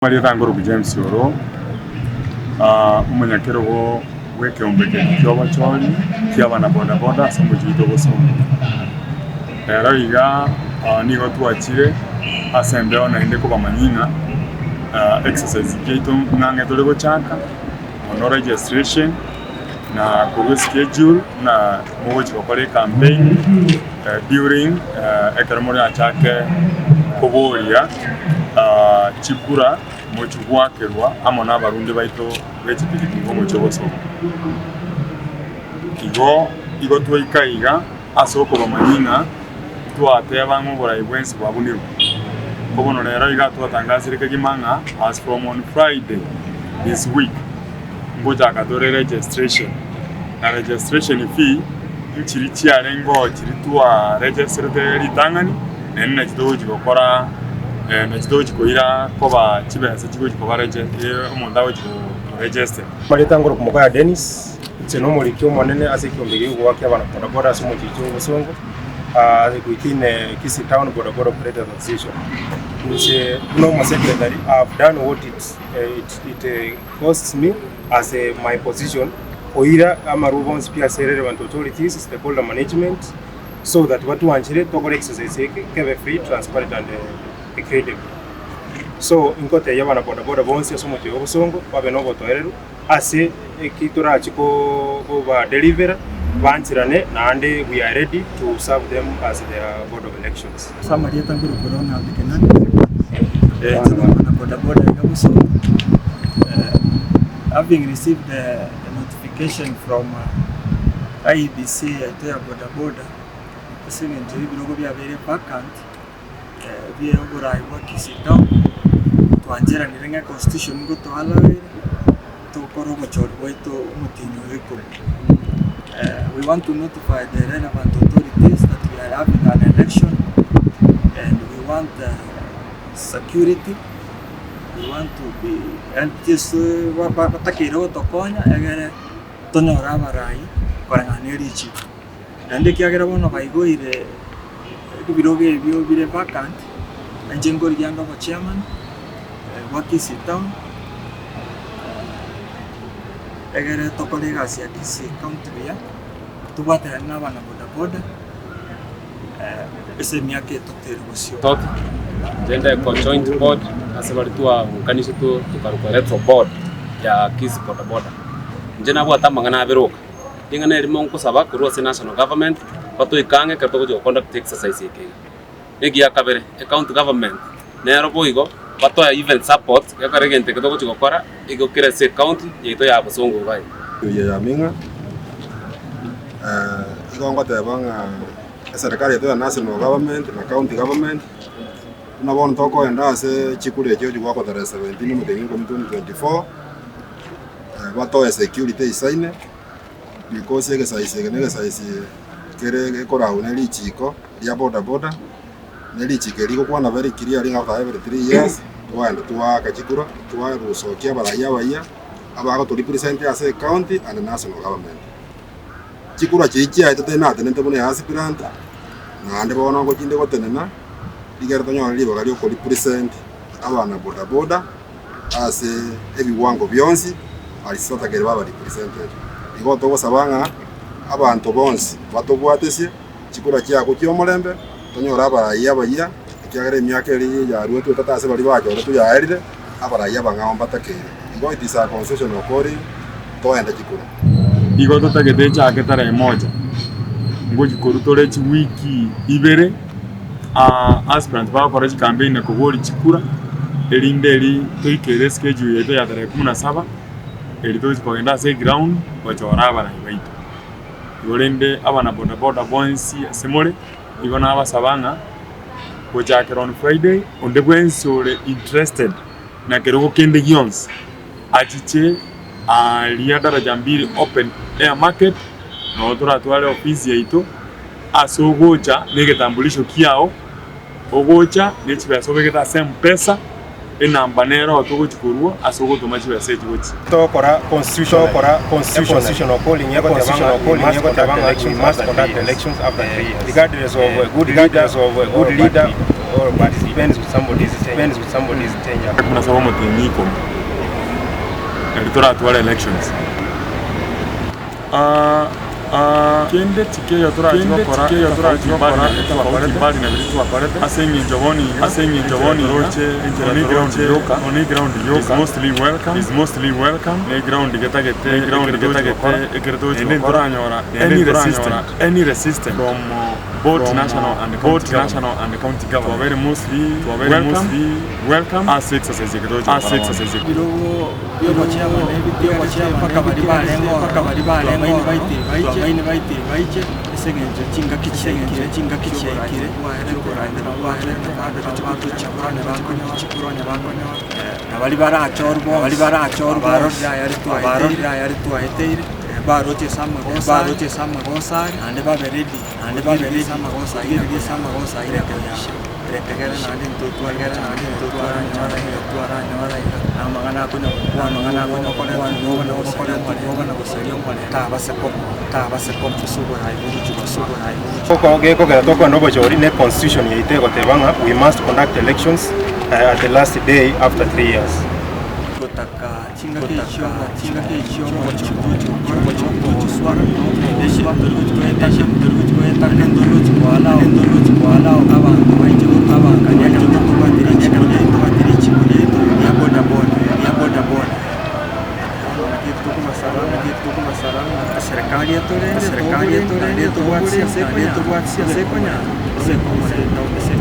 Amarieta nkorokwa James Oro, omonyakerogo bw'ekeombe eke ki'obochori ki'abana boda boda ase omochie oito o Bosongo. Rero iga nigo twachire ase embeo naende kobamanyia ng'a exercise yaito ng'ang'e tore gochaka mono registration na korwa eschedule buna mogochi gokora ecampaign during ekero morachake koboria chikura mochie goakerwa amo na abarundi baito be chipigipigi omochie o Bosongo. Igo igo twaika iga ase okobamanyia ng'a ntwateba ng'a oborai bwensi bwabunirwe. Ko bono rero iga twatangasire kegima ng'a as from on Friday this week ngochaka tore registration, na registration fee nchiri chiarengeo chiri twa registerete ritang'ani naende nachi togochi gokora nachi togochi koira koba chibesa chigochi koba rege omonto agochi koregester. Amarieta ngoroku Mokaya Dennis, inche nomoriki omonene ase ekeombe gegoa kia abana boda boda ase omochichi o Bosongo, within Kisii Town Boda Boda Operators Association. Inche buna omosecretary I have done what it it costs me as my position koira amarube onsi pi ase relevant authorities, stakeholder management so that batwanchere tokore exercise eke kebe free, transparent and credible. So ingotebia abana boda boda bonsi ase omochie o Bosongo babe nobotoereru ase eki torachi koba delivera bancherane naende we are ready to serve them as their board of elections. Ase amarieta nkorokwa Ronald Kenani, inche nomwana boda boda iga Bosongo, having received a notification from IEBC yaito ya boda boda, ase eng'encho y'ebirogo biabeire vacant, bie oborai bwa Kisii town, twancheranire ng'a econstitution ngotoallow ere, tokore obochori bwaito omotienyi oyo ikomi. We want to notify the relevant authorities that we are having an election and we want security, we want to be helped ase batakeire gotokonya egere tonyore abarai koreng'ana ne richiko. Naende ekiagera bono baigoire ebirogo ebio bire vacant, inche nkorigia ande obochairman bwa Kisii town, egere tokore egasi ya Kisii county buya, tobwaterane na abana boda boda ase emiaka etato ere bosio. Tot, inche ndeko joint board ase baria twaunganiswe tokarokwa electoral board ya Kisii boda boda. Inche nabwate amang'ana abere oka. Ring'ana erimo nkosaba korwa ase national government, batoike ang'e ekero togochia go conduct exercise eke iga. Egia kabere, e county government nero boigo batoe even support gekogera egento eke togochia gokora igo kere ase ecounty yaito ya Bosongo iga iga. Eye ya Ming'a, igo ngoteba ng'a eserekari yaito ya national government na county government, buna bono tokoenda ase chikura echio chigwakwa tarehe 17 omotienyi o ikomi 2024. Batoe security eisaine because egesaisi eke negesaisi kere gekoragwa ne richiko ria boda boda, ne richiko eri rigokwana very clearly ng'a after every 3 years twagenda twaaka chikura twagosokia abarai abayia abagoto represent ase ecounty and national government. Chikura chiria chiaetete natenenete buna aspirant naende bono ngochinde gotenena rigere tonyore ribaga ria okorepresent abana boda boda. ase ebiwango bionsi aria totakeire babe represented. Igo togosaba ng'a abanto bonsi batobwatesie chikura chiago chi'omorembe, tonyore abarai abayia, ekiagera emiaka eria yaruetwe etato ase baria bachoretwe yaerire, abarai abang'ao mbatakeire. Igo it is a constitutional calling toende chikura. Igo totagete echake tarehe moja, ngochi korwa tore chiwiki ibere. Aspirants bagokora chicampaign na koboria chikura, erinde eri toikere eschedule yaito ya tarehe kumi na saba, eri togochi kogenda ase eground gochora abarai baito. Igo rende abana boda boda bonsi ase more, igo nabasaba ng'a gochakera on Friday, onde bwensi ore interested na kerogo kende gionsi, achiche aaria Daraja Mbili open air market, noo toratware ofisi yaito. Ase ogocha negetambulisho kiao, ogocha ne chibesa obegete ase M-Pesa, enamba nero togochi korwa ase ogotoma chibesa echi gochia. Togokora constitutional calling egoteba ng'a we must conduct elections after 3 years regardless of a good leader or bad leader it depends with somebody's tenure. Depends with somebody's tenure. Buna saba omotienyi ikomi, nario toratware elections. Kende tikeiyo torachi gokora etofauti mbali na biria twakorete, ase eng'encho bono iga, ase eng'encho bono iga, enchera toroche yoka, one eground yoka, is mostly welcome, is mostly welcome, ne eground getagete, ne eground getagete ekero togochi gokora, ntoranyora any resistance, any resistance from both national and both national and county government. Twabeire mostly, twabeire mostly welcome ase exercise eke togochi gokora bono. Ebirogo bi'ogochiamana ebitigarete mpaka baria barenge ororo, mpaka baria barenge ororo, twamaini baitiri baiche, ase eng'encho chingaki chiaikire, chingaki chiaikire, chiokoraera bwaerete batochia korwania bakonyora, na baria barachorwe bonsi, baria barachorwe bonsi, abarorire ayare twaeteire, baroche ase amagoso, baroche ase amagoso aria, naende babe ready, naende babe ready amagoso ayio, ase amagoso ayio nakoyasha. Erekegere naende ntotware naende ntotwaranyora iga twaranyora iga na amang'ana akonya gokwana amang'ana akonya gokwana noba na gosaria omorembe noba na gosaria omorembe tabase koba tabase koba ase oborai bogochia ase oborai bogochia. Gekogera tokogenda obochori ne constitution yaito egoteba ng'a we must conduct elections at the last day after 3 years. Gotaka chingaki echio chingaki echio omochie ogochi gokora ogoswa eshe tori gochi goetaka tori gochi goetaka tori gochi koallow tori gochi koallow abanto baiche abanto baiche gotobwatera richiko riaito bwatera richiko riaito ria boda boda ria boda boda. Bono naki tokobasaba naki tokobasaba ng'a eserekari etorende eserekari etorende etobwatisie ase ekonyara ase ekonyara ase.